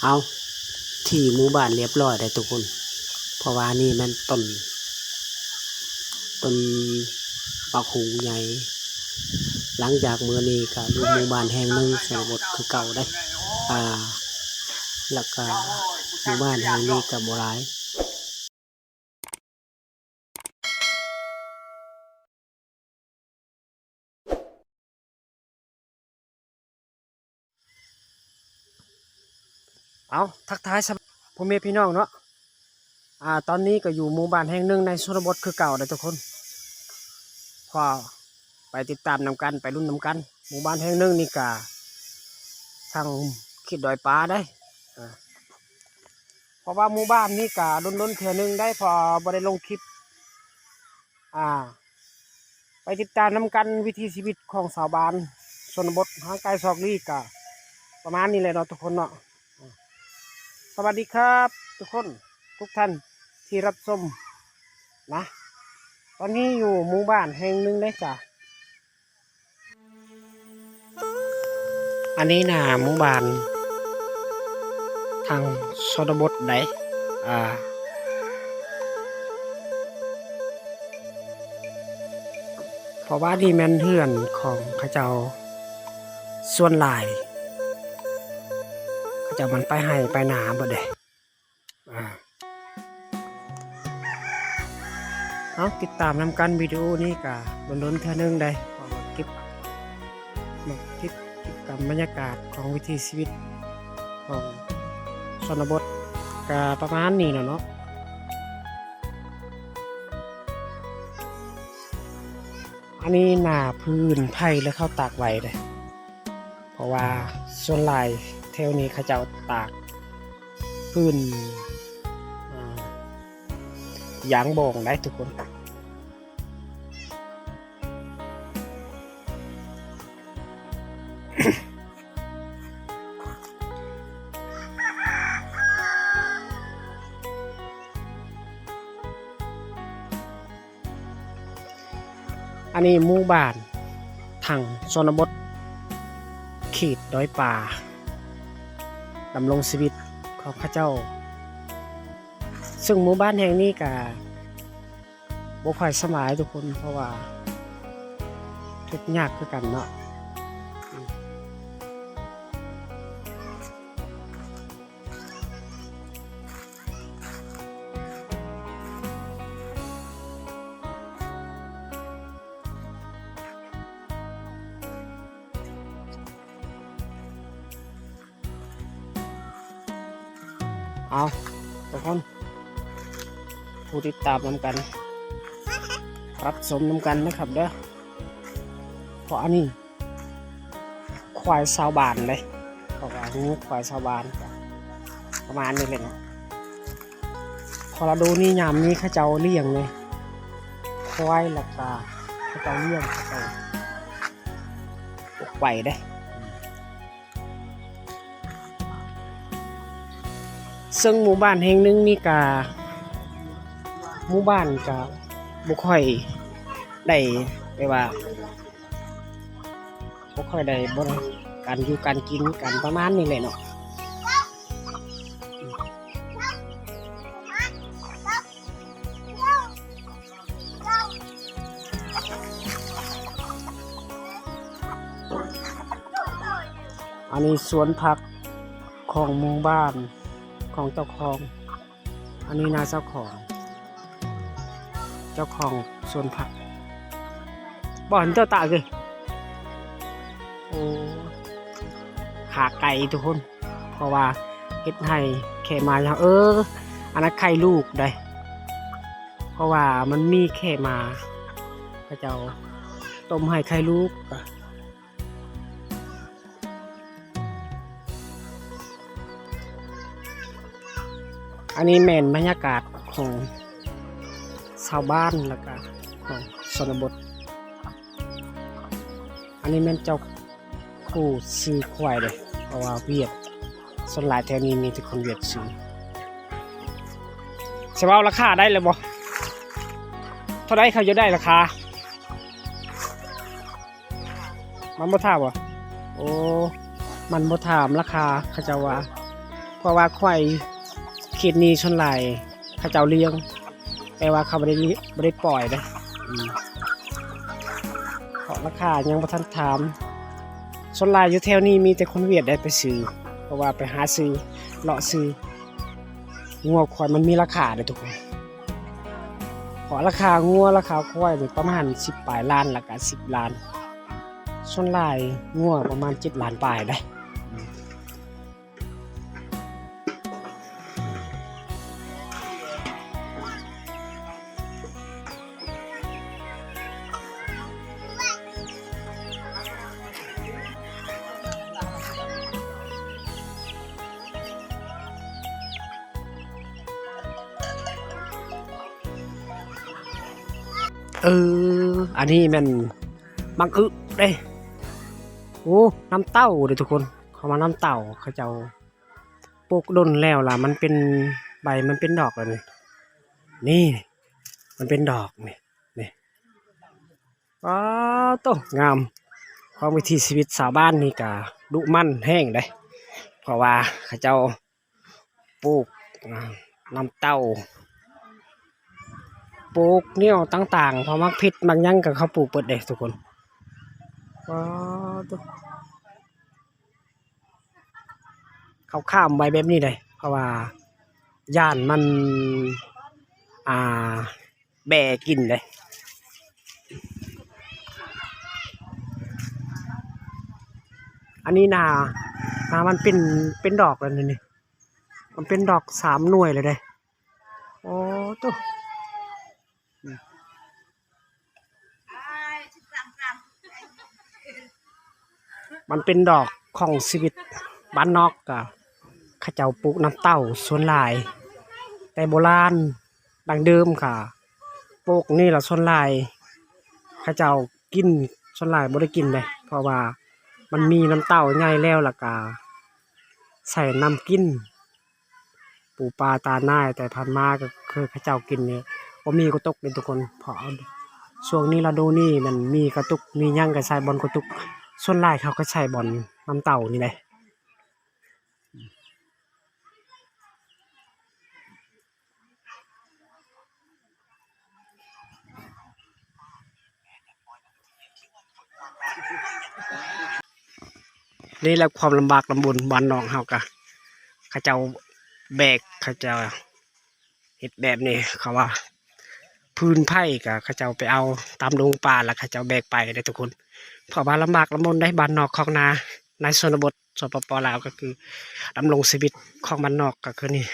ເອົາ ທີ່ໝູ່ບ້ານລຽບລ້ອຍໄດ໋ທຸກຄົນ ເພາະວ່ານີ້ແມ່ນຕົ້ນ ຕົ້ນບັກຫຸ່ງໃຫຍ່. ຫຼັງຈາກມື້ນີ້ກະຢູ່ໝູ່ບ້ານແຫ່ງໜຶ່ງ ຊົນນະບົດຄືເກົ່າໄດ໋ ອ່າ ແລ້ວກະໝູ່ບ້ານແຫ່ງນີ້ກະບໍ່ຫຼາຍ. ເອົາ ທັກທາຍສະບາຍພໍ່ແມ່ພີ່ນ້ອງເນາະ ອ່າ ຕອນນີ້ກໍຢູ່ໝູ່ບ້ານແຫ່ງໜຶ່ງໃນຊົນນະບົດຄືເກົ່າເດີທຸກຄົນ ກໍໄປຕິດຕາມນຳກັນ ໄປລຸ້ນນຳກັນ. ໝູ່ບ້ານແຫ່ງໜຶ່ງນີ້ກະທາງເຂດດອຍປາເດ້ ເພາະວ່າໝູ່ບ້ານນີ້ກະດົນໆເທື່ອໜຶ່ງໄດ໋ ເພາະບໍ່ໄດ້ລົງຄລິບ ອ່າ ໄປຕິດຕາມນຳກັນວິຖີຊີວິດຂອງຊາວບ້ານຊົນນະບົດຫ່າງໄກສອກຫຼີກ ກະປະມານນີ້ແຫຼະເນາະທຸກຄົນເນາະ. ສະຫວັດດີຄັບທຸກຄົນ ທຸກທ່ານທີ່ຮັບຊົມນະ ຕອນນີ້ຢູ່ໝູ່ບ້ານແຫ່ງໜຶ່ງເດ້ຈ້າ. ອັນນີ້ນະ ໝູ່ບ້ານທາງຊົນນະບົດໃດ໋ ອ່າ ເພາະວ່ານີ້ແມ່ນເຮືອນຂອງເຂົາເຈົ້າ ສ່ວນຫຼາຍເຂົາເຈົ້າມັນໄປໄຮ່ໄປນາເບິດເດ້. ອ່າ ເອົາ ຕິດຕາມນຳກັນ ວິດີໂອນີ້ກະດົນໆເທື່ອໜຶ່ງໄດ໋ ເພາະວ່າເກັບ ມາເກັບ ເກັບກັບບັນຍາກາດຂອງວິຖີຊີວິດຂອງຊົນນະບົດ ກະປະມານນີ້ແຫຼະເນາະ. ອັນນີ້ໜ້າພື້ນໄຜ່ ແລ້ວເຂົາຕາກໄວ້ເດ້ ເພາະວ່າສ່ວນຫຼາຍແຖວນີ້ເຂົາເຈົ້າຕາກພື້ນ ອ່າ ຢາງບອງໄດ໋ທຸກຄົນ. ອັນນີ້ໝູ່ບ້ານທາງຊົນນະບົດ ເຂດດອຍປາ ດຳລົງຊີວິດຂອງເຂົາເຈົ້າ ເຊິ່ງໝູ່ບ້ານແຫ່ງນີ້ກະບໍ່ຄ່ອຍສະບາຍທຸກຄົນ ເພາະວ່າທຸກຍາກຄືກັນເນາະ. ເອົາ ທຸກຄົນ ຜູ້ຕິດຕາມນຳກັນ ຮັບຊົມນຳກັນນະຄັບເດີ ເພາະອັນນີ້ ຄວາຍຊາວບ້ານເດ້ ເພາະວ່າຮູ້ຄວາຍຊາວບ້ານ ປະມານນີ້ແຫຼະເນາະ. ຄໍລະດູນີ້ ຍາມນີ້ເຂົາເຈົ້າລ້ຽງເດ້ ຄວາຍ ແລ້ວກະເຂົາເຈົ້າລ້ຽງ ເຂົາເຈົ້າອອກໄປເດ້. ເຊິ່ງໝູ່ບ້ານແຫ່ງໜຶ່ງນີ້ກະ ໝູ່ບ້ານກະບໍ່ຄ່ອຍໄດ້ ແບບວ່າ ບໍ່ຄ່ອຍໄດ້ ບໍ່ໄດ້ ການຢູ່ການກິນກັນປະມານນີ້ແຫຼະເນາະ. ອັນນີ້ສວນຜັກຂອງໝູ່ບ້ານຂອງເຈົ້າຂອງ. ອັນນີ້ນາເຈົ້າຂອງ ເຈົ້າຂອງສວນຜັກ ບໍ່ເຫັນເຈົ້າຕາກເລີຍ. ໂອ້ ຫາໄກທຸກຄົນ ເພາະວ່າເຮັດໄຮ່ແຄມາ ເອີ ອັນນັ້ນໄຂ່ລູກໄດ໋ ເພາະວ່າມັນມີແຄມາ ເຂົາເຈົ້າຕົ້ມໃຫ້ໄຂ່ລູກ. ອັນນີ້ແມ່ນບັນຍາກາດຂອງຊາວບ້ານ ແລ້ວກະຂອງຊົນນະບົດ. ອັນນີ້ແມ່ນເຈົ້າຜູ້ຊື້ຄວາຍເດ້ ເພາະວ່າຫວຽດ ສ່ວນຫຼາຍແຖວນີ້ມີແຕ່ຄົນຫວຽດຊື້. ຊິເວົ້າລາຄາໄດ້ແລ້ວບໍ່? ເທົ່າໃດເຂົາຢາກໄດ້ລາຄາ? ມັນບໍ່ຖາມບໍ່? ໂອ້ ມັນບໍ່ຖາມລາຄາ ເຂົາເຈົ້າວ່າ ເພ ພາະວ່າຄວາຍເຂດນີ້ສ່ວນຫຼາຍເຂົາເຈົ້າລ້ຽງ ແຕ່ວ່າເຂົາບໍ່ໄດ້ ບໍ່ໄດ້ປ່ອຍເດ້. ອືມ ເພາະລາຄາຍັງບໍ່ທັນຖາມ. ສ່ວນຫຼາຍຢູ່ແຖວນີ້ມີແຕ່ຄົນຫວຽດໄດ້ໄປຊື້ ເພາະວ່າໄປຫາຊື້ ເລາະຊື້. ງົວຄວາຍມັນມີລາຄາເດ້ທຸກຄົນ. ເພາະລາຄາງົວ ລາຄາຄວາຍນີ້ປະມານສິບປາຍລ້ານ ແລ້ວກະສິບລ້ານ. ສ່ວນຫຼາຍງົວປະມານເຈັດລ້ານປາຍໄດ໋. ເອີ ອັນນີ້ແມ່ນໝາກອຶເດ້. ໂອ້ ນ້ຳເຕົ້າເດ້ທຸກຄົນ. ເຂົ້າມານ້ຳເຕົ້າ ເຂົາເຈົ້າປູກດົນແລ້ວລະ ມັນເປັນໃບ ມັນເປັນດອກແລ້ວນີ້. ນີ້ ມັນເປັນດອກນີ້ ນີ້. ປາໂຕ ງາມ. ຂອງວິຖີຊີວິດຊາວບ້ານນີ້ກະດຸໝັ່ນແຮງເດ້ ເພາະວ່າເຂົາເຈົ້າປູກ ອາ ນ້ຳເຕົ້າ ປູກແນວຕ່າງໆ ເພາະໝາກເຜັດໝາກຫຍັງກະເຂົາປູກເບິດເດ້ທຸກຄົນ. ປາໂຕ ເຂົາຂ້າມໄວ້ແບບນີ້ເດ້ ເພາະວ່າຢ້ານມັນ ອ່າ ແບ້ກິນເດ້. ອັນນີ້ນາ ນາມັນເປັນ ເປັນດອກແລ້ວນີ້ ນີ້ ມັນເປັນດອກສາມໜ່ວຍແລ້ວເດ້. ໂອ້ໂຕ ມັນເປັນດອກຂອງຊີວິດບ້ານນອກ ກະເຂົາເຈົ້າປູກນ້ຳເຕົ້າສ່ວນຫຼາຍ ແຕ່ໂບລານ ດັ້ງເດີມກະປູກນີ້ລະ ສ່ວນຫຼາຍເຂົາເຈົ້າກິນ ສ່ວນຫຼາຍບໍ່ໄດ້ກິນເດ້ ເພາະວ່າມັນມີນ້ຳເຕົ້າໃຫຍ່ແລ້ວ ລະກະໃສ່ນ້ຳກິນ ປູປາຕາໜ່າຍ. ແຕ່ຜ່ານມາກະຄືເຂົາເຈົ້າກິນນີ້ ບໍ່ມີກະຕຸກເດ້ທຸກຄົນ ເພາະຊ່ວງນີ້ລະດູນີ້ມັນມີກະຕຸກ ມີຫຍັງກະໃສ່ບ່ອນກະຕຸກ. ສ່ວນຫຼາຍເຂົາກະໃສ່ບ່ອນນ້ຳເຕົ້ານີ້ແຫຼະ. ນີ້ແຫຼະຄວາມລຳບາກລຳບົນບ້ານນອກເຮົາກະ ເຂົາເຈົ້າແບກ ເຂົາເຈົ້າເຮັດແບບນີ້ ເຂົາວ່າຟືນໄຟກະເຂົາເຈົ້າໄປເອົາຕາມດົງປ່າ ລະເຂົາເຈົ້າແບກໄປເດ້ທຸກຄົນ. ເພາະວ່າລຳບາກລຳບົນໃດ໋ ບ້ານນອກຄອກນາ ໃນຊົນນະບົດ ສປປ ລາວ ກະຄືດຳລົງຊີວິດຂອງບ້ານນອກກະຄືນີ້.